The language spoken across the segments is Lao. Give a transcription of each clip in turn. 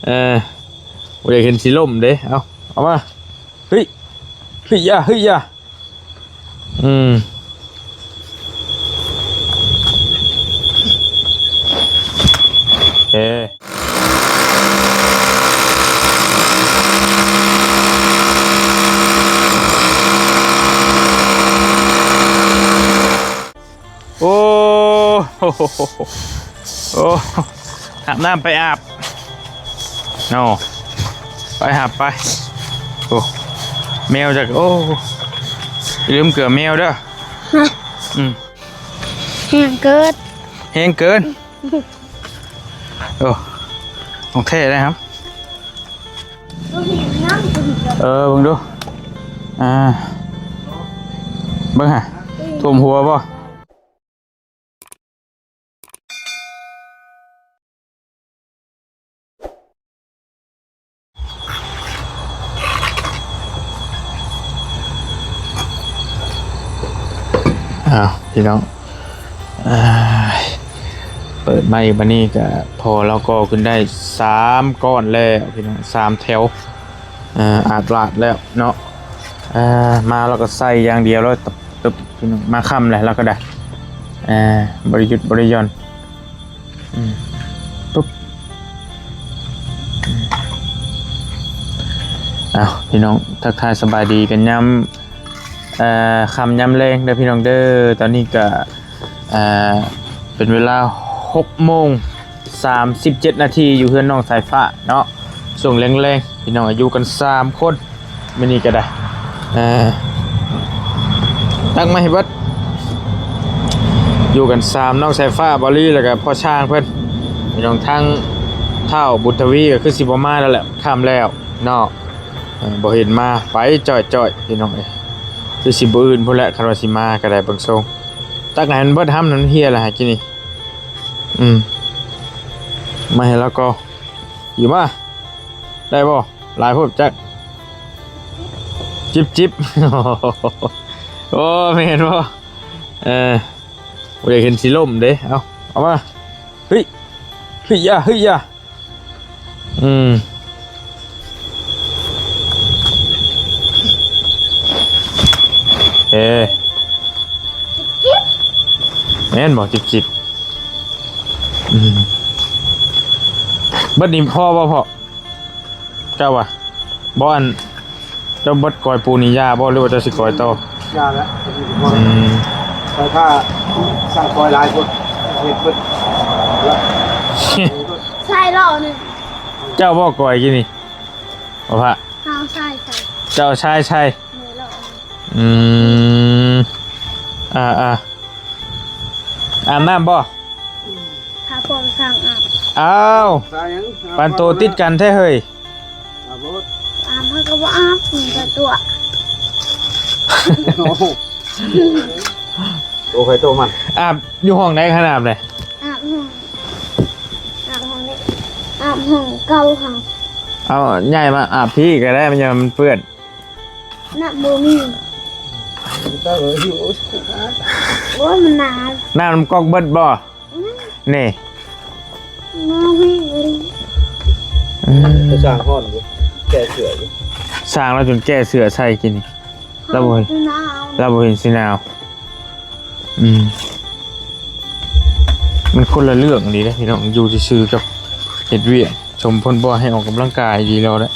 ເອີ ບໍ່ຢາກເຫັນຊິລົ້ມເດ້. ເອົາ ເອົາມາ. ເຮີ້ຍ ເຮີ້ຍຢາ ເຮີ້ຍຢາ. ອືມ ເອີ ໂອ້ ໂອ້ ອາບນ້ຳໄປອາບເນາະ ໄປຫາໄປ. ໂອ້ ແມວຈັກ ໂອ້ ຢ່າລືມເກືອແມວເດີ. ຮະ ອືມ ແຮງເກີນ ແຮງເກີນ. ໂອ້ ຂອງແທ້ເດ້. ເອີ ເບິ່ງດູ ອ່າ ເບິ່ງຫາ ຖ້ວມຫົວບໍ່? ອ້າວ ພີ່ນ້ອງ ເປີດມາອີກບາດນີ້ກະ ພໍລາວກໍ່ຂຶ້ນໄດ້ສາມກ້ອນແລ້ວພີ່ນ້ອງ ສາມແຖວ. ອາ ອາດລາດແລ້ວເນາະ. ອາ ມາລາວກໍໃສ່ຢ່າງດຽວເລີຍ ຕຶບ ພີ່ນ້ອງ ມາຄ່ຳແລ້ວ ລາວກໍໄດ້ ອາ ບໍ່ໄດ້ຢຸດບໍ່ໄດ້ຢ່ອນ. ອືມ ປຸບ ອ້າວ ພີ່ນ້ອງ ທັກທາຍສະບາຍດີກັນຍາມ ເອີ ຄ່ຳຍາມແລງເດີພີ່ນ້ອງເດີ. ຕອນນີ້ກະ ເອີ ເປັນເວລາຫົກໂມງສາມສິບເຈັດນາທີ ຢູ່ເຮືອນນ້ອງສາຍຟ້າເນາະ ຊ່ວງແລງໆ ພີ່ນ້ອງ ຢູ່ກັນສາມຄົນ ມື້ນີ້ກໍໄດ້ ເອີ ຕັກມາໃຫ້ເບິດ. ຢູ່ກັນສາມ ນ້ອງສາຍຟ້າ ບ່າວລີ ແລ້ວກໍພໍ່ຊ່າງເພິ່ນ ພີ່ນ້ອງ. ທາງທ້າວບຸນທະວີກໍຄືຊິບໍ່ມາແລ້ວແຫຼະ ຄ່ຳແລ້ວເນາະ. ເອີ ບໍ່ເຫັນມາ ໄປຈ່ອຍໆ ພີ່ນ້ອງເອີຍ. ຄືຊິມື້ອື່ນພຸ້ນແຫຼະ ຄັນວ່າຊິມາກໍໄດ້ເບິ່ງຊົງ. ຕັກໃຫ້ມັນເບິດ ຫ້ຳນັ້ນເຮຍລະຫາກິນນີ້. ອືມ ມາໃຫ້ລາວກໍ ຢູ່ມາ ໄດ້ບໍ່? ຫຼາຍໂພດຈັກ ຈິບໆ. ໂອ້ ແມ່ນບໍ່? ເອີ ບໍ່ຢາກເຫັນຊິລົ້ມເດ້. ເອົາ ເອົາມາ. ເຮີ້ຍ ເຮີ້ຍຢາ ເຮີ້ຍຢາ. ອືມ ເອີ ແມ່ນບໍ່? ຈິບໆ. ອືມ ເບິດນີ້ພໍບໍ່ພໍ່? ເຈົ້າວ່າ ບໍ່ ອັນ ເຈົ້າເບິດກອຍປູນີ້ຢ່າບໍ່ ຫຼືວ່າເຈົ້າຊິກອຍຕໍ່? ຢ່າແລ້ວ. ອືມ ຂ້ອຍຖ້າສ້າງກອຍຫຼາຍໂພດ ເຮັດເບິດ. ໃສ່ເລາະນີ້ ເຈົ້າບໍ່ກອຍກີ້ນີ້? ບໍ່ພະ ເຮົາໃສ່ ໃສ່ ເຈົ້າໃສ່ ໃສ່. ອືມ ອ່າໆ ອາບນ້ຳບໍ່? ຖ້າພວກຊ່າງອາບ. ອ້າວ ປານໂຕຕິດກັນແທ້ເຮີ້ຍ. ອາບໂລດ ອາບ ເຮົາກໍບໍ່ອາບ ມັນກໍຕົວະ. ໂອ້ໂຫ ໂຕໃຜໂຕມັນ. ອາບຢູ່ຫ້ອງໃດ? ຄັນອາບເດ ອາບຫ້ອງ ອາບຫ້ອງນີ້ ອາບຫ້ອງເກົ່າເຮົາ. ເອົາ ຍ້າຍມາອາບພີ້ກໍໄດ້ ມັນ ມັນເປື້ອນ. ນ້ຳບໍ່ມີ. ໂອ້ຍ ມັນໜາວ. ນ້ຳກອກເບິດບໍ່? ອືມ ນີ້ ມາວິ ອືມ ໄປສ້າງຮ້ອນຢູ່ ແກ້ເສື້ອຢູ່ ສ້າງແລ້ວຈົນແກ້ເສື້ອໃສ່ກິນນີ້. ລາວບໍ່ເຫັນ ລາວບໍ່ເຫັນຊິໜາວ. ອືມ ມັນຄົນລະເລື່ອງອີ່ຫຼີເດ້ພີ່ນ້ອງ ຢູ່ຊື່ໆກັບເຮັດວຽກ. ສົມພົນບໍ່ໃຫ້ອອກກຳລັງກາຍດີແລ້ວແຫຼະ.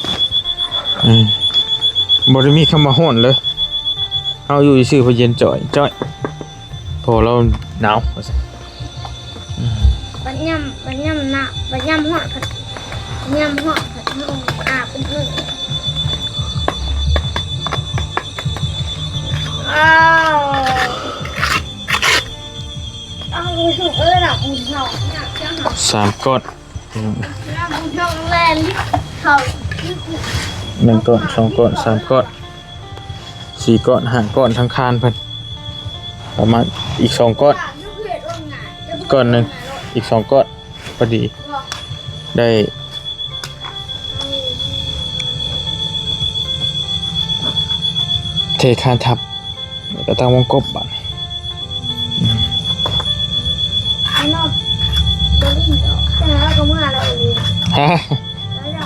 ອືມ ບໍ່ໄດ້ມີຄຳວ່າຮ້ອນເລີຍ. ເຮົາຢູ່ຊື່ໆ ເພິ່ນເຢັນຈ່ອຍໆ ເພາະວ່າລາວໜາວວ່າຊັ້ນ. ອືມ ບັດຍາມ ບັດຍາມໜາວ ບັດຍາມຮ້ອນ ບັດຍາມຮ້ອນ ເຮົາອາບເປັນມື້. ອ້າວ ອ້າວ ສາມກ້ອນ. ໜຶ່ງກ້ອນ ສອງກ້ອນ ສາມກ້ອນ ສີ່ກ້ອນ ຫ້າກ້ອນ ທັງຄານເພິ່ນ. ປະມານອີກສອງກ້ອນ ກ້ອນໜຶ່ງ ອີກສອງກ້ອນ ພໍດີ ໄດ້ເທຄານທັບ. ແລ້ວກໍຕັ້ງວົງກົບບາດນີ້. ຮະ? ແລ້ວເຮົາກໍເມືອແລ້ວນີ້ ຮະ? ແລ້ວເຮົ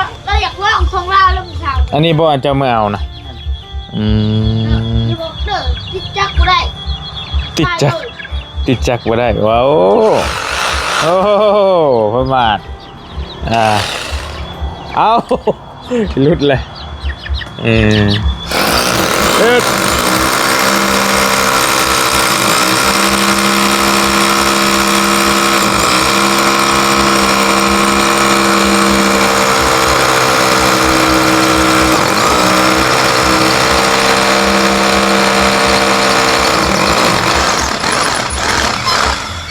າ ລາວຢາກລອງຂອງລາວ ລາວຜູ້ສາວ. ອັນນີ້ບໍ່ ອັນເຈົ້າມາເອົານະ? ອືມ ຢ່າບອກເດີ ຕິດຈັກບໍ່ໄດ້ ຕິດຈັກ ຕິດຈັກບໍ່ໄດ້. ວ້າວ ໂອ້ ປະໝາດ ອ່າ ເອົາ ຫຼຸດເລີຍ ເອີ ເອີດ.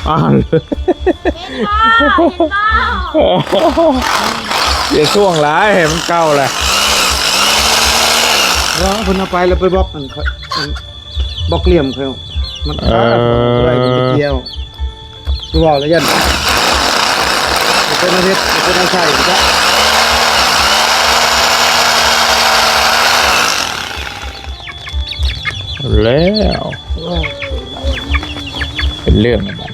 ອ້າວ ເຫັນບໍ່ ເຫັນບໍ່? ຢ່າຊ່ວງຫຼາຍ ໃຫ້ມັນເກົ່າແຫຼະ. ວ່າເພິ່ນເອົາໄປແລ້ວໄປບລັອກອັນ ອັນບລັອກຫຼ່ຽມເຂົາ ມັນ ເອີ ຂາດ ບໍ່ໄດ້ ມັນໄປກ່ຽວ. ຄືວ່າແລ້ວ ຢ້ານເປັນເຮັດ ເປັນໃສ່ ແລ້ວ ເປັນເລື່ອງແລ້ວບາດ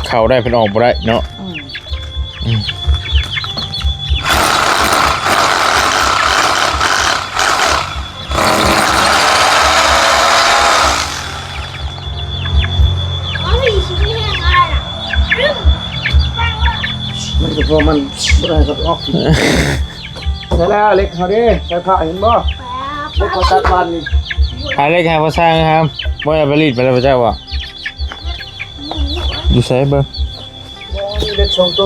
ເຂົ້າໄດ້ເພິ່ນອອກບໍ່ໄດ້ເນາະ. ອືມ ອືມ ມັນກໍພໍມັນບໍ່ໄດ້ກໍອອກ. ໃສ່ແລ້ວເຫຼັກເຮົາເດ້ ໃສ່ຜ້າເຫັນບໍ່? ເຫຼັກເຂົາຕັດບາດນີ້ ຫາເຫຼັກໃຫ້ພໍ່ຊ່າງຄຳ ບໍ່ໄດ້ເອົາໄປລີດໄປແລ້ວພະເຈົ້າບໍ່? ຢູ່ໃສເບິ່ງ? ບໍ່ ມີເຫຼັກສອງໂຕ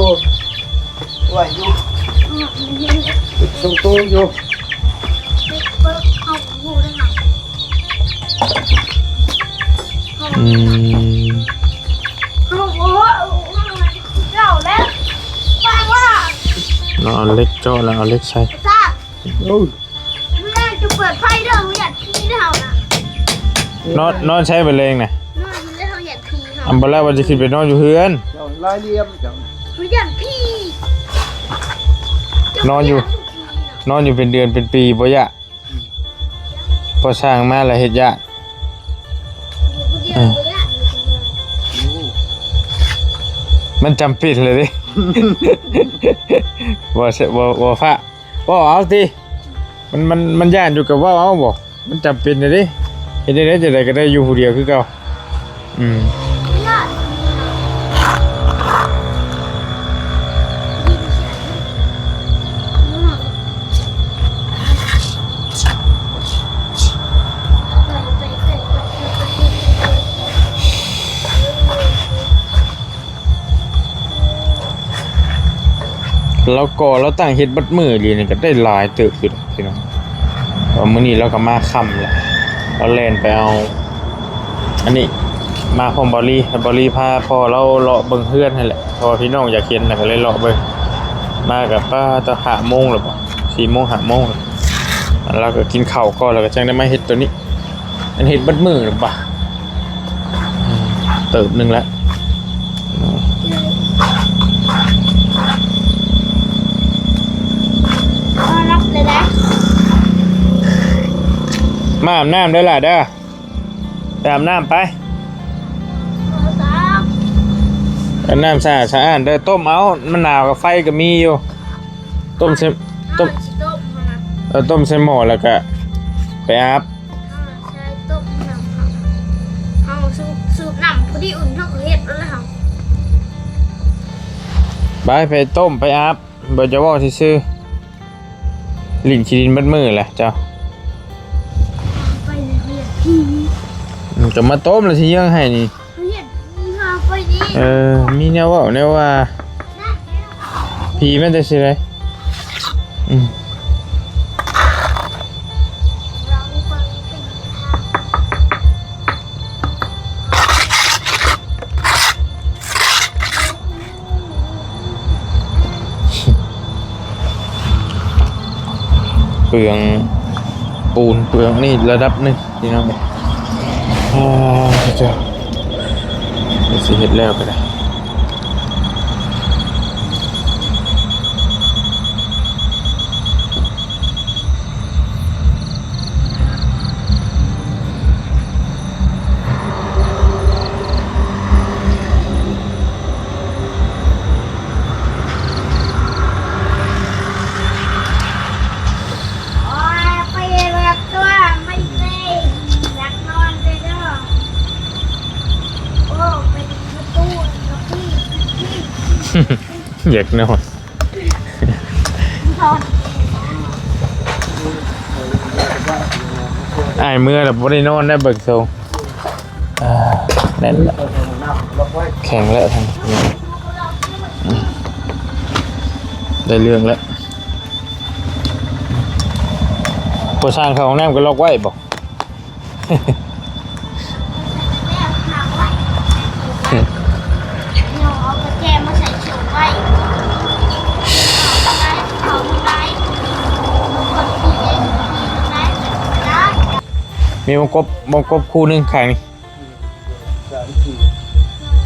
ໄວ້ຢູ່ ເຫຼັກສອງໂຕຢູ່. ອືມ ເນາະ ເອົາເຫຼັກເຈາະແລ້ວເອົາເຫຼັກໃສ່. ເອີ ມື້ແລງຈະເປີດໄຟເດີ ເຮົາຢ້ານຜີເດີເຮົານະ. ນອນ ນອນໃສມື້ແລງນະ? ນອນຢູ່ເດີ ເຮົາຢ້ານຜີເຮົາ. ອຳບໍ່ລະວ່າຈະຂຶ້ນໄປນອນຢູ່ເຮືອນ ເຈົ້າລາຍຫຼ່ຽມເຈົ້າ. ເຮົາຢ້ານຜີ ນອນຢູ່ ນອນຢູ່ເປັນເດືອນເປັນປີບໍ່ຢ້ານ. ພໍຊ່າງມາແລ້ວເຮັດຢ້ານ. ຢູ່ຄົນດຽວ ອືມ ບໍ່ຢ້ານ ຢູ່ຄົນດຽວ. ມັນຈຳເປັນເລີຍເດ້ ບໍ່ ບໍ່ ບໍ່ຟ້າ ເວົ້າເອົາຕິ ມັນ ມັນ ມັນຢ້ານຢູ່ກໍເວົ້າເອົາບໍ ມັນຈຳເປັນແທ້ເດ້ ເຮັດຈັ່ງໃດຈັ່ງໃດກໍໄດ້ຢູ່ຜູ້ດຽວຄືເກົ່າ. ອືມ ແລ້ວກໍລາວຕັ້ງເຮັດເບິດມື້ອີ່ຫຼີນີ້ກໍໄດ້ຫຼາຍເຕີບຢູ່ດອກພີ່ນ້ອງ. ວ່າມື້ນີ້ລາວກໍມາຄ່ຳແລ້ວ ລາວແລ່ນໄປເອົາອັນນີ້ ມາພ້ອມເບົາລີ ເບົາລີພາພໍ່ລາວເລາະເບິ່ງເຮືອນຫັ້ນແຫຼະ ເພາະວ່າພີ່ນ້ອງຢາກເຫັນ ແລ້ວກໍເລີຍເລາະເບິ່ງ. ມາກໍປາດ ຕອນຫ້າໂມງແລ້ວບໍ ສີ່ໂມງ ຫ້າໂມງແລ້ວ ລາວກໍກິນເຂົ້າກ່ອນ ແລ້ວກໍຈັ່ງໄດ້ມາເຮັດໂຕນີ້. ອັນເຮັດເບິດມື້ແລ້ວບະ ເຕີບໜຶ່ງແລ້ວ. ມາອາບນ້ຳເດີຫຼ້າເດີ ໄປອາບນ້ຳໄປ ອາບນ້ຳສະອາດສະອ້ານເດີ. ຕົ້ມເອົາ ມັນໜາວ ກາໄຟກໍມີຢູ່ ຕົ້ມໃສ່ ຕົ້ມ ເອີ ຕົ້ມໃສ່ໝໍ້ ແລ້ວກະໄປອາບ. ເຮົາໃສ່ຕົ້ມນ້ຳ ເຮົາ ເຮົາສູບ ສູບນ້ຳພໍດີອຸ່ນ ເຮົາກໍເຮັດແລ້ວເຮົາ ໄປ ໄປຕົ້ມໄປອາບ ບໍ່ຈະເວົ້າຊື່ໆ ຫຼິ້ນຂີ້ດິນເບິດມື້ແຫຼະເຈົ້າ. ໄປເຮັດທີ່ ອືມ ກໍມາຕົ້ມແລ້ວຊິເຢີອງໃຫ້ນີ້. ເອີ ມີແນວເວົ້າແນວວ່າ ຜີມາແຕ່ໃສ? ອືມ ເປືອງປູນ ເປືອງນີ້ລະດັບໜຶ່ງ ພີ່ນ້ອງເອີຍ. ອ້າ ເຈົ້າ ເຮັດ ຊິເຮັດແລ້ວກໍໄດ້. ຢາກນອນ ອ້າຍເມືອແລ້ວບໍ່ໄດ້ນອນໄດ້ ເບິ່ງຊົງ. ອ່າ ແໜ້ນລະ ແຂງແລ້ວ ອືມ ໄດ້ເລື່ອງແລ້ວ. ບໍ່ຊ່າງເຂົ້າຫ້ອງນ້ຳກໍລັອກໄວ້ບໍ? ມີວົງກົບ ວົງກົບຄູ່ໜຶ່ງຂ້າງນີ້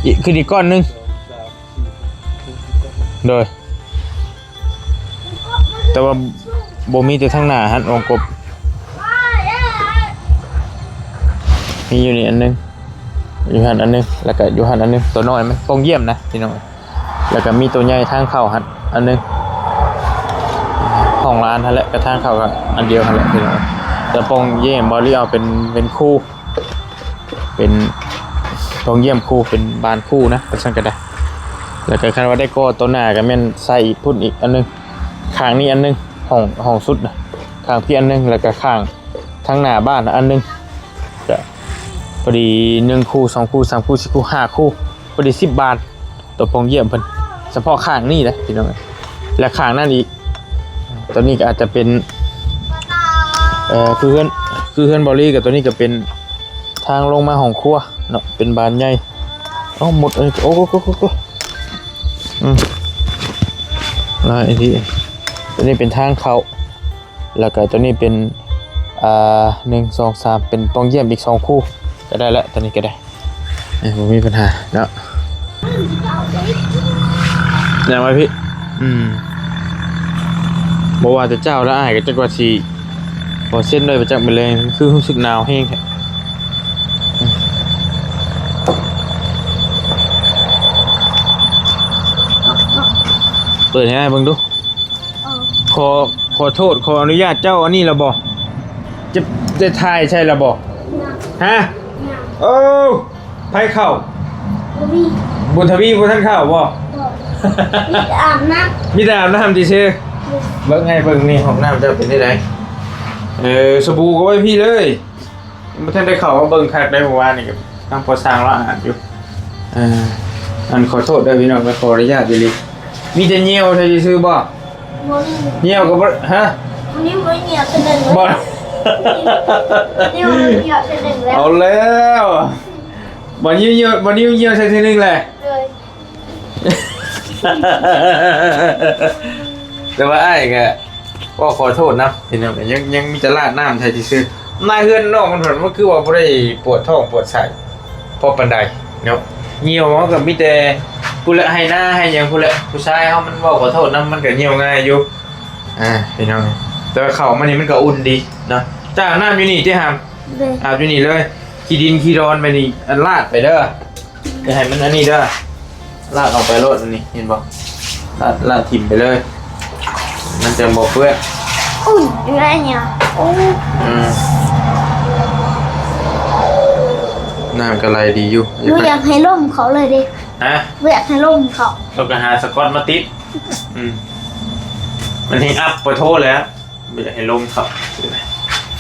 ອີກ ຂຶ້ນອີກກ້ອນໜຶ່ງ ໂດຍ. ແຕ່ວ່າບໍ່ມີແຕ່ທາງໜ້າຫັ້ນ ວົງກົບ ມີຢູ່ນີ້ອັນໜຶ່ງ ຢູ່ຫັ້ນອັນໜຶ່ງ ແລ້ວກະຢູ່ຫັ້ນອັນໜຶ່ງ ໂຕນ້ອຍມັນປ່ອງຢ້ຽມນະພີ່ນ້ອງ. ແລ້ວກະມີໂຕໃຫຍ່ທາງເຂົ້າຫັ້ນອັນໜຶ່ງ ຫ້ອງລານຫັ້ນແຫຼະ ກະທາງເຂົ້າກະອັນດຽວຫັ້ນແຫຼະພີ່ນ້ອງ. ແຕ່ປ່ອງຢ້ຽມ ເບົາລີເອົາເປັນ ເປັນຄູ່ ເປັນປ່ອງຢ້ຽມຄູ່ ເປັນບານຄູ່ນະ ວ່າຊັ້ນກໍໄດ້. ແລ້ວກໍຄັນວ່າໄດ້ກໍ່ຕໍ່ໜ້າກໍແມ່ນໃສ່ອີກພຸ້ນອີກອັນໜຶ່ງ ຂ້າງນີ້ອັນໜຶ່ງ ຫ້ອງ ຫ້ອງສຸດນະ ຂ້າງພີ້ອັນໜຶ່ງ ແລ້ວກໍຂ້າງທາງໜ້າບ້ານອັນໜຶ່ງ ກໍພໍດີໜຶ່ງຄູ່ ສອງຄູ່ ສາມຄູ່ ສີ່ຄູ່ ຫ້າຄູ່ ພໍດີສິບບານ. ຕົວປ່ອງຢ້ຽມເພິ່ນ ສະເພາະຂ້າງນີ້ເດ້ພີ່ນ້ອງເອີຍ ແລະ ຂ້າງນັ້ນອີກ. ຕົວນີ້ກໍອາດຈະເປັນ ເອີ ຄືເຮືອນ ຄືເຮືອນເບົາລີ ກັບຕົວນີ້ກໍເປັນທາງລົງມາຫ້ອງຄົວເນາະ ເປັນບານໃຫຍ່. ເອົ້າ ໝົດເອີຍ ໂອ້ ໂອ້ ໂອ້ ໂອ້ ອືມ ຫຼາຍອີ່ຫຼີ. ຕົວນີ້ເປັນທາງເຂົ້າ ແລ້ວກໍຕົວນີ້ເປັນ ອ່າ ໜຶ່ງ ສອງ ສາມ ເປັນປ່ອງຢ້ຽມອີກສອງຄູ່ ກໍໄດ້ລະ ຕົວນີ້ກໍໄດ້. ເອີ ບໍ່ມີບັນຫາເນາະ ຍ່າງມາພີ້. ອືມ ບໍ່ວ່າແຕ່ເຈົ້າແລະອ້າຍ ກໍຈັກວ່າຊິພໍເຊັນໄດ້ບໍ່ຈັກ ມື້ແລງ ຄືຮູ້ສຶກໜາວແຮງແທ້. ອືມ ເປີດໃຫ້ອ້າຍເບິ່ງດູ. ເອີ ຂໍ ຂໍໂທດ ຂໍອະນຸຍາດເຈົ້າອັນນີ້ລະບໍ່? ຈະ ຈະຖ່າຍໃສ່ລະບໍ່? ຍັງ ຮະ? ຍັງ ໂອ້ ໃຜເຂົ້າ? ບໍ່ມີ ບຸນທະວີບໍ່ທັນເຂົ້າບໍ່? ບໍ່ ມີແຕ່ອາບນ້ຳ ມີແຕ່ອາບນ້ຳຕິຊື່? ເບິ່ງໃຫ້ເບິ່ງນີ້ ຫ້ອງນ້ຳເຈົ້າເປັນຈັ່ງໃດ? ເອີ ສະບູກໍໄວ້ພີ້ເລີຍ. ບໍ່ທັນໄດ້ເຂົ້າມາເບິ່ງຄັກໄດ໋ ເມື່ອວານນີ້ກໍທາງພໍ່ຊ່າງລາວອາບຢູ່. ເອີ ອັນ ຂໍໂທດເດີພີ່ນ້ອງ ຂໍອະນຸຍາດອີ່ຫຼີ. ມີແຕ່ຍ່ຽວໃສ່ຊື່ໆບໍ່? ບໍ່ມີ ຍ່ຽວກໍບໍ່ ຮະ? ມື້ນີ້ບໍ່ໄດ້ຍ່ຽວເທື່ອໜຶ່ງເລີຍ ບໍ່ ນີ້ບໍ່ໄດ້ຍ່ຽວເທື່ອໜຶ່ງແລ້ວ. ເອົາແລ້ວ ບໍ່ນິ້ວ ບໍ່ນິ້ວຍ່ຽວໃສ່ເທື່ອໜຶ່ງແຫຼະ. ໂດຍ. ແຕ່ວ່າອ້າຍກໍ ກໍຂໍໂທດນຳພີ່ນ້ອງ, ຍັງ ຍັງມີແຕ່ລາດນ້ຳໃສ່ຊື່ໆ. ມາເຮືອນນ້ອງມັນ ມັນຄືວ່າບໍ່ໄດ້ປວດທ້ອງປວດໄສ້ພໍປານໃດເນາະ. ຍ່ຽວເຮົາກໍມີແຕ່ພຸ້ນແຫຼະ ໄຮ່ນາໄຮ່ຫຍັງພຸ້ນແຫຼະ. ຜູ້ຊາຍເຮົາມັນເວົ້າຂໍໂທດນຳ ມັນກໍຍ່ຽວງ່າຍຢູ່. ອ່າ ພີ່ນ້ອງ, ແຕ່ວ່າເຂົ້າມານີ້ມັນກໍອຸ່ນດີເນາະ. ຈາກອາບນ້ຳຢູ່ນີ້ຕິຫຳ? ໂດຍ. ອາບຢູ່ນີ້ເລີຍ. ຂີ້ດິນຂີ້ດອນໄປນີ້ ອັນລາດໄປເດີ. ຢ່າໃຫ້ມັນອັນນີ້ເດີ. ລາດອອກໄປໂລດ ອັນນີ້ເຫັນບໍ່? ລາດ ລາດຖິ້ມໄປເລີຍ ມັນຈັ່ງບໍ່ເປື້ອນ. ອຸ່ນຢູ່ໄດ້ນີ້. ໂອ້ ອືມ ນ້ຳກໍໄຫຼດີຢູ່. ບໍ່ຢາກໃຫ້ລົມເຂົ້າເລີຍເດ້. ຮະ? ບໍ່ຢາກໃຫ້ລົມເຂົ້າ. ຕ້ອງໄປຫາສະກອດມາຕິດ. ອືມ ມັນແຮງອັບປະໂທແລ້ວ. ບໍ່ຢາກໃຫ້ລົມເຂົ້າ.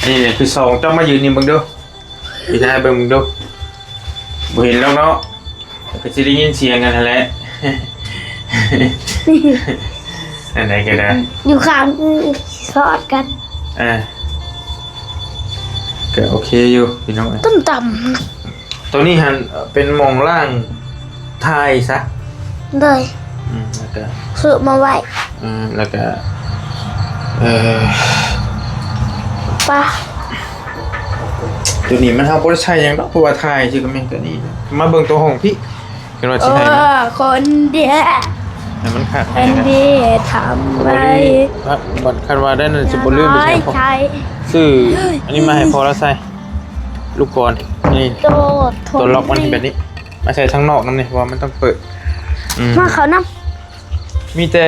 ນີ້ຄືສອງ ເຈົ້າມາຢືນນີ້ເບິ່ງດູ. ປີໜ້າເບິ່ງເບິ່ງດູ. ບໍ່ເຫັນແລ້ວເນາະ. ກໍຊິໄດ້ຍິນສຽງກັນຫັ້ນແຫຼະ. ອັນໃດກໍໄດ້. ຢູ່ຂ້າງຄືສອດກັນ. ອ່າ ກໍໂອເຄຢູ່ພີ່ນ້ອງເອີຍ. ຕ່ຳໆ. ໂຕນີ້ຫັ້ນເປັນໝ່ອງລ້າງຖ່າຍຊະ. ໂດຍ. ອືມ ແລ້ວກໍຊື້ມາໄວ້. ອືມ ແລ້ວກໍ ເອີ ປະ ໂຕນີ້ມັນ ເຮົາບໍ່ໄດ້ໃຊ້ຫຍັງດອກ ເພາະວ່າຖ່າຍຊື່ກໍແມ່ນໂຕນີ້. ມາເບິ່ງໂຕຫ້ອງພີ້ ເຫັນວ່າຊິໃຫ້ ເອີ ຄົນດຽວ ໃຫ້ມັນຄັກ ຄົນດຽວທຳໄວ້. ບັດຄັນວ່າໄດ້ນັ້ນຊິບໍ່ລືມໄປໃຊ້. ຊື້ອັນນີ້ມາໃຫ້ພໍ່ລາວໃສ່. ລູກກອນນີ້ ໂຕ ໂຕລັອກມັນເປັນແບບນີ້ ມາໃສ່ທາງນອກນຳນີ້ ເພາະວ່າມັນຕ້ອງເປີດ. ອືມ ມາເຂົ້ານຳ. ມີແຕ່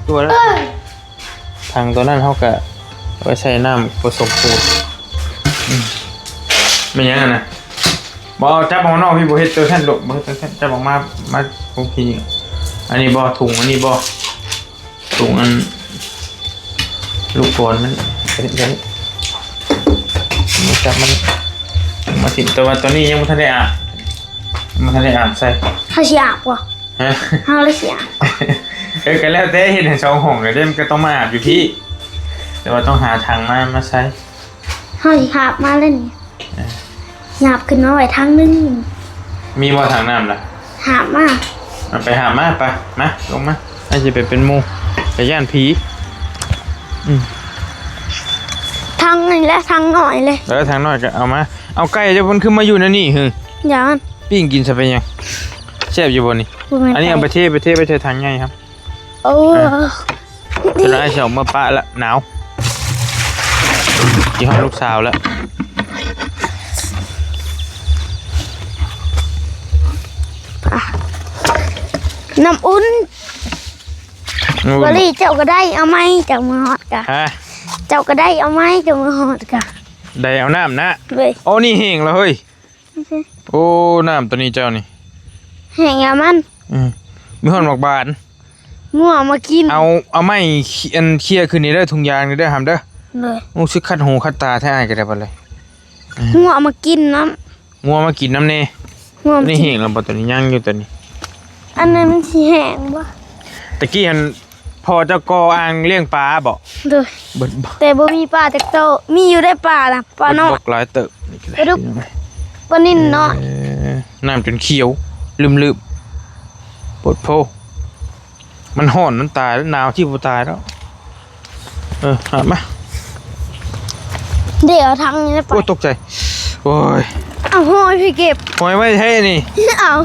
ຕົວລະ ເອີ ຖັງຕົວນັ້ນເຮົາກະໄວ້ໃສ່ນ້ຳປະສົມປູນ. ອືມ ແມ່ນຫຍັງຫັ້ນນະ? ບໍ່ ເອົາຈັບອອກນອກພີ້ ບໍ່ເຮັດຕົວຊັ້ນລູກ ບໍ່ເຮັດຕົວຊັ້ນ ຈັບອອກມາ ມາຄົງພີ້ນີ້. ອັນນີ້ບໍ່ ຖົງ ອັນນີ້ບໍ່? ຖົງອັນລູກກອນມັນ ອັນນີ້ ມາຈັບມັນມາຖິ້ມ. ແຕ່ວ່າຕອນນີ້ຍັງບໍ່ທັນໄດ້ອາບ ຍັງບໍ່ທັນໄດ້ອາບໃສ່. ເຮົາຊິອາບບໍ່? ຮະ? ເຮົາລະຊິອາບ. ເອີ ກໍແລ້ວແຕ່ ເຮັດໃຫ້ສອງຫ້ອງ ກໍເດ້ ມັນກໍຕ້ອງມາອາບຢູ່ພີ້ ແຕ່ວ່າຕ້ອງຫາຖັງມາ ມາໃສ່. ເຮົາຊິຫາບມາແລ້ວນີ້. ເອີ ຫາບຂຶ້ນມາໄວ້ທາງໜຶ່ງ. ມີບໍ່ຖັງນ້ຳລະ? ຫາບມາ. ເອົາໄປຫາບມາ ໄປ ມາ ລົງມາ. ໃຜຊິໄປເປັນໝູ່ ກະຢ້ານຜີ. ອືມ ຖັງນີ້ແຫຼະ ຖັງນ້ອຍເລີຍ. ເອີ ຖັງນ້ອຍກໍເອົາມາ. ເອົາ ໄກ່ເຈົ້າເພິ່ນຄືມາຢູ່ໃນນີ້ຫື? ຢ້ານ. ປີ້ງກິນຊະເປັນຫຍັງ? ແຊບຢູ່ບໍ່ນີ້? ອັນນີ້ເອົາໄປເທ ໄປເທໄວ້ໃສ່ຖັງໃຫຍ່ຄັບ. ໂອ້ ເອີ ເປັນໄດ້ ຊິເອົາມາປະລະ ໜາວ. ຊິຮອດລູກສາວລະ ນ້ຳອຸ່ນ. ອືມ ວະລີ ເຈົ້າກໍໄດ້ເອົາໄມ້ ເຈົ້າມາຮອດກະ. ຮະ? ເຈົ້າກໍໄດ້ເອົາໄມ້ ເຈົ້າມາຮອດກະ. ໄດ້ເອົານ້ຳນະ. ເວີຍ ໂອ້ ນີ້ແຫ້ງລະເຮີ້ຍ. ໂອ້ ນ້ຳໂຕນີ້ເຈົ້ານີ້ ແຫ້ງຍາມັນ. ອືມ ມີຮອດໝາກບານ. ງົວມາກິນ. ເອົາ ເອົາໄມ້ ອັນ ເຄຍຂຶ້ນນີ້ເດີ ທຸງຢາງນີ້ເດີ ຫຳເດີ. ໂດຍ. ໂອ້ ຊິຄັດຫູຄັດຕາແທ້ ອ້າຍກໍໄດ້ບັດເລີຍ. ອືມ ງົວມາກິນນຳ. ງົວມາກິນນຳແດ່. ງົວມາກິນ. ໂຕນີ້ແຫ້ງແລ້ວບໍ່? ໂຕນີ້ຍັງຢູ່ ໂຕນີ້. ອັນນັ້ນມັນຊິແຫ້ງບໍ່? ຕະກີ້ຫັ້ນ ພໍ່ເຈົ້າກໍ່ອ່າງລ້ຽງປາບໍ? ໂດຍ. ເບິດບໍ່? ແຕ່ບໍ່ມີປາຈັກໂຕ. ມີຢູ່ໄດ໋ປານະ ປານ້ອຍ. ບັກຫຼາຍເຕີບ. ປາດຸກ ປານິນນ້ອຍ. ເອີ ນ້ຳຈົນຂຽວ ລືມໆ ໂພດໂພ. ມັນຮ້ອນ ມັນຕາຍແລ້ວ ໜາວທີ່ບໍ່ຕາຍແລ້ວ. ເອີ ຫາມາ. ເດ ເອົາຖັງນີ້ໄປ. ໂອ້ຍ ຕົກໃຈ. ໂອ້ຍ ເອົາຫອຍໄປເກັບ. ຫອຍໄວ້ແທ້ນີ້. ເອົາ.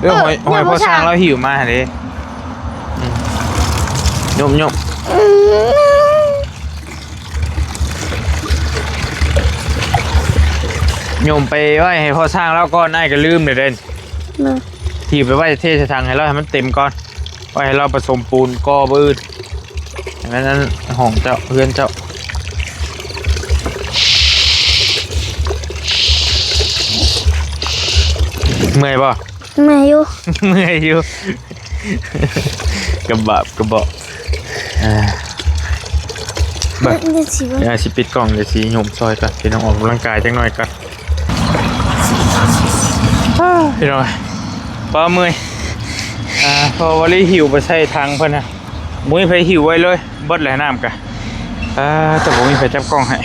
ເອີ ຫອຍ ເອີ ຫອຍພໍ່ຊ່າງລາວຫິ້ວມາຫັ້ນເດ້. ອືມ ຍົບໆ. ອືມ ໂຍມໄປໄວ້ໃຫ້ພໍ່ຊ່າງລາວກ່ອນ ອ້າຍກໍລືມເດ້. ໂດຍ. ຖີບໄປໄວ້ເທໃສ່ຖັງໃຫ້ລາວໃຫ້ມັນເຕັມກ່ອນ ໄວ້ໃຫ້ລາວປະສົມປູນກໍ່ມື້ອື່ນ. ອັນນັ້ນຫ້ອງເຈົ້າ ເຮືອນເຈົ້າ. ເມື່ອຍບໍ່? ເມື່ອຍຢູ່. ເມື່ອຍຢູ່. ກະບາບກະເບາະ. ອ່າ ເບິ່ງ ດຽວຊິເບິ່ງ ດຽວຊິປິດກ້ອງ ດຽວຊິໂຍມຊ່ອຍກ່ອນ ພີ່ນ້ອງ ອອກກຳລັງກາຍຈັກໜ່ອຍກ່ອນ. ອ້າ ພີ່ນ້ອງ ປ້າເມື່ອຍ. ອ່າ ພໍ່ວາລີຫິ້ວໄປໃສ່ຖັງເພິ່ນນະ ບໍ່ມີໃຜຫິ້ວໄວ້ເລີຍ ເບິດແລ້ວນ້ຳກະ. ອ່າ ແຕ່ບໍ່ມີໃຜຈັບກ້ອງໃຫ້.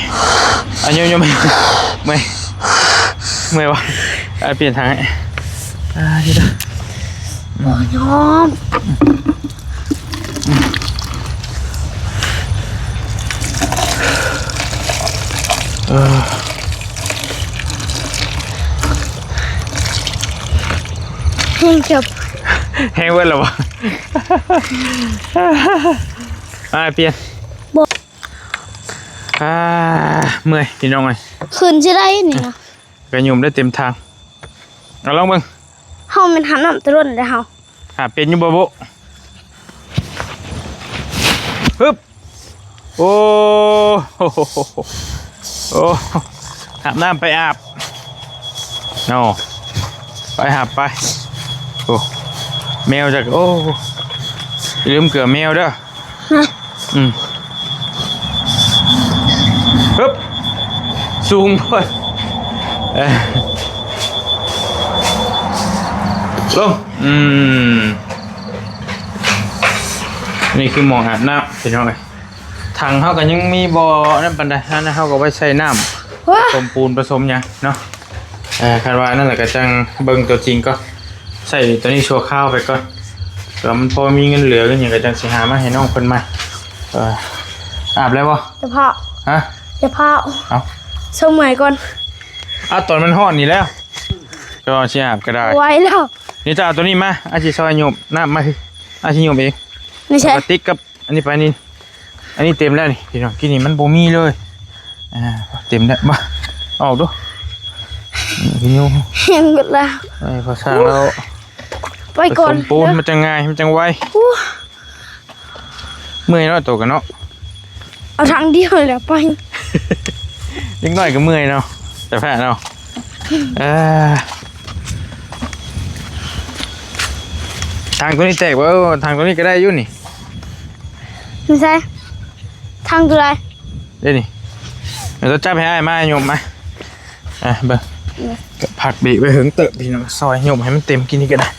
ອາ ໂຍມ ໂຍມ ເມື່ອຍ. ເມື່ອຍບໍ່? ອ່າ ປ່ຽນທາງໃຫ້. ອ່າ ທີ່ ບໍ່ຍອມ. ເອີ ແຮງຈັບ ແຮງເບິດແລ້ວບໍ່? ອ່າ ປ່ຽນ ບໍ່ ອ່າ ເມື່ອຍພີ່ນ້ອງເອີຍ. ຂຶ້ນຊິໄດ້ນີ້ນະ ກະຫຍຸ່ມໄດ້ເຕັມທາງ. ເອົາ ລອງເບິ່ງ. ເຮົາແມ່ນຫາບນ້ຳແຕ່ດົນແລ້ວເຮົາ. ຫາບເປັນຢູ່ບໍ່ບຸ? ຮຶບ. ໂອ້ ໂອ້ ຫາບນ້ຳໄປອາບເນາະ. ໄປ ຫາບໄປ. ໂອ້ ແມວຈັກ ໂອ້ ຢ່າລືມເກືອແມວເດີ. ຮະ ອືມ ຮຶບ ສູງໂພດ. ເອີ ລົງ. ອືມ ນີ້ຄືໝ່ອງອາບນ້ຳພີ່ນ້ອງເອີຍ. ຖັງເຮົາກໍຍັງມີບໍ່ນັ້ນປານໃດ ອັນນັ້ນເຮົາກໍໄວ້ໃສ່ນ້ຳ ໂອ້ຍ ປະສົມປູນປະສົມຫຍັງເນາະ. ເອີ ຄັນວ່ານັ້ນແຫຼະ ກໍຈັ່ງເບິ່ງຕົວຈິງກ່ອນ. ໃສ່ຕົວນີ້ຊົ່ວຄາວໄປກ່ອນ ເພື່ອມັນພໍມີເງິນເຫຼືອເງິນຫຍັງ ກໍຈັ່ງຊິຫາມາໃຫ້ນ້ອງເພິ່ນໃໝ່. ເອີ ອາບແລ້ວບໍ່? ຢ່າພາວ ຮະ? ຢ່າພາວ. ເອົ້າ ຊົມເມື່ອຍກ່ອນ. ອາບຕອນມັນຮ້ອນນີ້ແລ້ວ ກໍຊິອາບກໍໄດ້ ບໍ່ໄຫວແລ້ວ. ນີ້ ຈະເອົາຕົວນີ້ມາ ອາຊິຊ່ອຍຍົບນ້ຳມາ ອາຊິຍົບເອງ. ນີ້ໃສ່ ກະຕິກກັບ ອັນນີ້ໄປນີ້ ອັນນີ້ເຕັມແລ້ວນີ້ພີ່ນ້ອງ ກີ້ນີ້ມັນບໍ່ມີເລີຍ. ອ່າ ເຕັມແລ້ວ ມາ ອອກດູ. ນີ້ພີ່ນ້ອງ ແຮງເບິດແລ້ວ. ເອີ ພໍຊ່າງແລ້ວ ໄປກ່ອນ ປະສົມປູນ ເດີ ມັນຈັ່ງງ່າຍ ມັນຈັ່ງໄວ. ໂອ້ ເມື່ອຍເນາະ ໂຕກັນເນາະ. ເອົາທາງດຽວແຫຼະໄປ. ເດັກນ້ອຍກໍເມື່ອຍເນາະ ແຕ່ແພ້ເນາະ. ເອີ ທາງຕົວນີ້ແຕກບໍ່? ເອີ ທາງຕົວນີ້ກໍໄດ້ຢູ່ນີ້. ຢູ່ໃສ? ທາງຕົວໃດ? ເດ້ນີ້. ເດີ ຈັບໃຫ້ອ້າຍມາຍົບມາ. ອ່ະ ເບິ່ງ. ອືມ ກໍພັກເບຣກໄວ້ເຫິງເຕີບພີ່ນ້ອງ ຊ່ອຍຍົບໃຫ້ມັນເຕັມ ກີ້ນີ້ກໍໄດ້.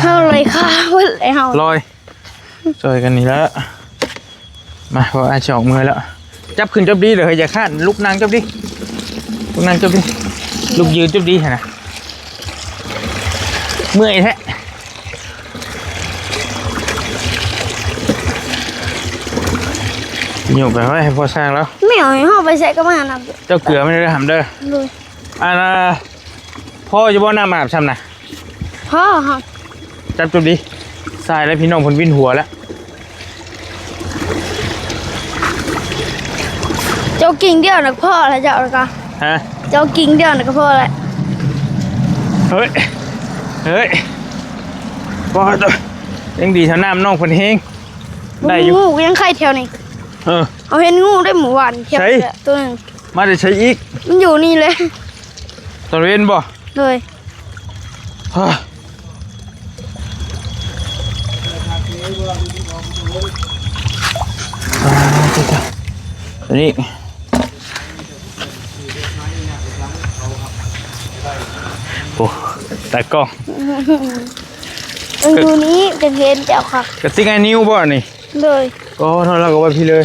ເຮົາໄລ່ຄາເບິດແລ້ວ ລອຍ ຊ່ອຍກັນນີ້ແຫຼະ. ມາ ເພາະອ້າຍຊິອອກເມືອແລ້ວ. ຈັບຂຶ້ນຈັບດີເດີ ເຮີ້ຍ ຢ່າຄ້ານ. ລຸກນັ່ງຈັບດີ ລຸກນັ່ງຈັບດີ ລຸກຢືນຈັບດີຫັ້ນນະ. ເມື່ອຍແທ້. ຍົກໄປໄວ້ໃຫ້ພໍ່ຊ່າງລາວ. ແມວເຮົາໄປໃສກໍມານຳ. ເຈົ້າເກືອມັນເດີ ຫຳເດີ. ໂດຍ. ອັນນ່າ ພໍຢູ່ບໍ່ ນ້ຳອາບຊ່ຳນະ? ພໍ. ຈັບຈຸດດີ ສາຍແລ້ວ ພີ່ນ້ອງເພິ່ນວິນຫົວແລ້ວ. ເຈົ້າກິ່ງດຽວນະກໍພໍແລ້ວ ເຈົ້າ ແລ້ວກໍ ຮະ? ເຈົ້າກິ່ງດຽວນະກໍພໍແລ້ວ. ເຮີ້ຍ ເຮີ້ຍ ພໍໂຕ. ຍັງດີເທົ່ານ້ຳນ້ອງເພິ່ນແຮງ ໄດ້ຢູ່. ງູກໍຍັງໄຂ່ແຖວນີ້. ເອີ ເຮົາເຫັນງູໄດ້ມື້ວານແຖວ ໃສ? ໂຕໜຶ່ງ. ມາແຕ່ໃສອີກ? ມັນຢູ່ນີ້ແຫຼະ. ຕອນເວັນບໍ່? ໂດຍ. ອ່າ ຕົວນີ້ ໂອ້ ຕາກ້ອງ ມັນຢູ່ນີ້ ກະເຫັນເຈົ້າຄັກ. ກະຕິກອ້າຍນິວບໍ່ນີ້? ໂດຍ. ໂອ້ ເນາະ ລາວກໍໄວ້ພີ້ເລີຍ.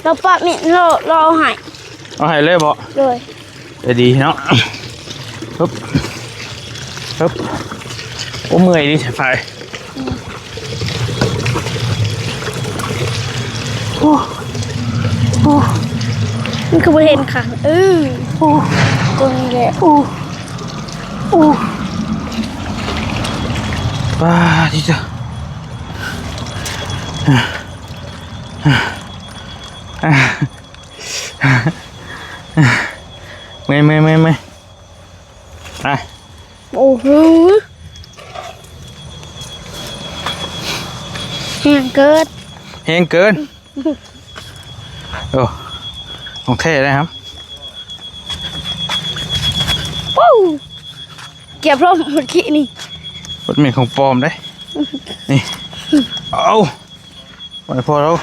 ລາວປະມິດ ລາວ ລາວເອົາໃຫ້. ເອົາໃຫ້ເລີຍບໍ່? ໂດຍ. ໃຈດີເນາະ. ຮຶບ ຮຶບ. ໂອ້ ເມື່ອຍດີແທ້. ໂອ້ ໂອ້ ມັນຄືບໍ່ເຫັນຄັກ. ເອີ ໂອ້ ຕົວນີ້ແຫຼະ. ໂອ້ ໂອ້ ປາດຕິໂຕ. ເມື່ອຍ ເມື່ອຍ ເມື່ອຍ ເມື່ອຍ. ໄປ. ໂອ້ໂຫ ແຮງເກີນ ແຮງເກີນ. ໂອ້ ຂອງແທ້ໄດ໋ຫຳ. ໂອ້ ເກືອບລົ້ມເມື່ອກີ້ນີ້. ບໍ່ແມ່ນຂອງປອມເດ້ ນີ້. ເອົາ ໄວ້ພໍແລ້ວ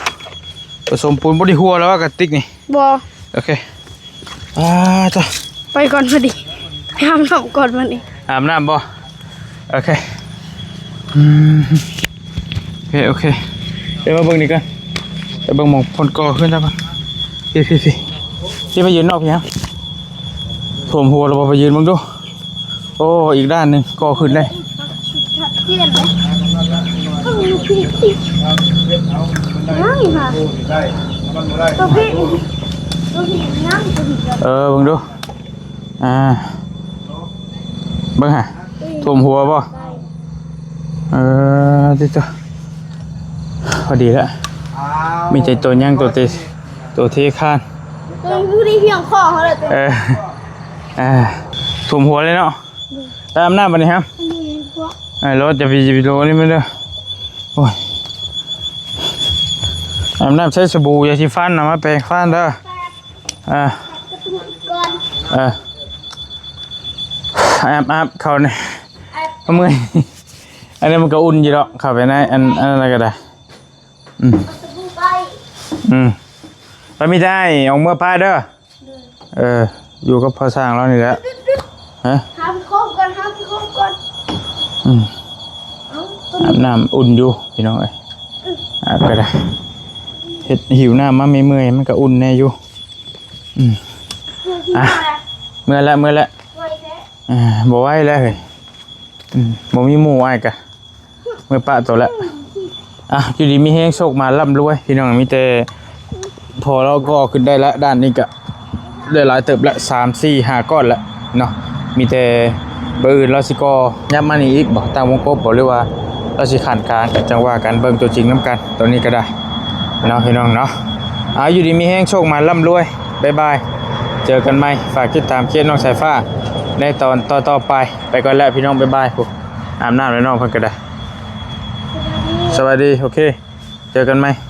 ປະສົມປູນ. ບໍ່ໄດ້ຮົ່ວແລ້ວວ່າກະຕິກນີ້? ບໍ່. ໂອເຄ. ອ່າ ຈ້ະ ໄປກ່ອນ ພໍດີ ໄປອາບນ້ຳກ່ອນ ມື້ນີ້. ອາບນ້ຳບໍ່? ໂອເຄ. ອືມ ໂອເຄ ໂອເຄ. ດຽວມາເບິ່ງນີ້ກ່ອນ ໄປເບິ່ງໝ່ອງບ່ອນກໍ່ເຮືອນເຈົ້າກ່ອນ. ພີ້ ພີ້ ພີ້ ໄປຢືນນອກພີ້ຫຍັງ? ຖ້ວມຫົວແລ້ວບໍ່? ໄປຢືນເບິ່ງດູ. ໂອ້ ອີກດ້ານໜຶ່ງກໍຂຶ້ນໄດ້ ຊັດເຈນເລີຍ. ເອີ ພີ່ ພີ່ ໄດ້ຫະ ໂຕພີ່ ໂຕພີ່ຍັງ ໂຕພີ່ ເອີ ເບິ່ງດູ ອ່າ ເບິ່ງຫະ ອືມ ຖ້ວມຫົວບໍ່? ເອີ ຕິດໂຕ ພໍດີລະ ມີແຕ່ໂຕຍັງ ໂຕເຕ ໂຕເທຄານ ໂຕຢູ່ໃນພຽງຄໍເຮົາແຫຼະ ເອີ ອ່າ ຖ້ວມຫົວເລີຍເນາະ. ໄປອາບນ້ຳບັດນີ້ຮະ ໄອ້ໂລດ ຢ່າໄປ ຢ່າໄປໂລນີ້ມັນເດີ ໂອ້ຍ ອາບນ້ຳໃຊ້ສະບູ ຢາສີຟັນນະ ມາແປງຟັນເດີ ອ່າ ເອີ ອາບ ອາບ ເຂົ້ານີ້ ເມື່ອຍ ອັນນີ້ມັນກໍອຸ່ນຢູ່ດອກ ເຂົ້າໄປໃນອັນ ອັນນັ້ນກໍໄດ້ ອືມ ອືມ ໄປມີແຕ່ອ້າຍອອກເມືອປ້າເດີ ເອີ ຢູ່ກັບພໍ່ຊ່າງລາວນີ້ແຫຼະ ຮະ ຫາພີ່ໂຄມກ່ອນ ຫາພີ່ໂຄມກ່ອນ ອືມ ເອົາ ອາບນ້ຳອຸ່ນຢູ່ພີ່ນ້ອງເອີຍ ອືມ ອາບກໍໄດ້ ເຮັດ ຫິວນ້ຳມາເມື່ອຍໆ ມັນກໍອຸ່ນແດ່ຢູ່ ອືມ ອ່ະ ເມື່ອລະ ເມື່ອລະ ໄວແທ້ ອ່າ ບໍ່ໄວແລ້ວເຮີ້ຍ ອືມ ບໍ່ມີໝູ່ອ້າຍກະ ເມື່ອປະໂຕແລ້ວ ອ່ະ ຢູ່ດີມີແຮງ ໂຊກມາ ລ່ຳລວຍ ພີ່ນ້ອງ ມີແຕ່ພໍລາວກໍ່ຂຶ້ນໄດ້ລະ ດ້ານນີ້ກະໄດ້ຫຼາຍເຕີບລະ ສາມ ສີ່ ຫ້າ ກ້ອນລະເນາະ ມີແຕ່ມື້ອື່ນລາວຊິກໍ່ ຍັບມານີ້ອີກບໍ່ ຕັ້ງວົງກົບບໍ່ ຫຼືວ່າລາວຊິຂັ້ນກາງ ກະຈັ່ງວ່າກັນ ເບິ່ງຕົວຈິງນຳກັນ ໂຕນີ້ກະໄດ້ເນາະ ພີ່ນ້ອງເນາະ ອ່າ ຢູ່ດີມີແຮງ ໂຊກມາ ລ່ຳລວຍ ບາຍບາຍ ເຈີກັນໃໝ່ ຝາກຕິດຕາມເຄສນ້ອງສາຍຟ້າ ໃນຕອນຕໍ່ໆໄປ ໄປກ່ອນແລ້ວພີ່ນ້ອງ ບາຍບາຍ ອາບນ້ຳແລ້ວ ນ້ອງເພິ່ນກໍໄດ້ ສະບາຍດີ ໂອເຄ ເຈີກັນໃໝ່.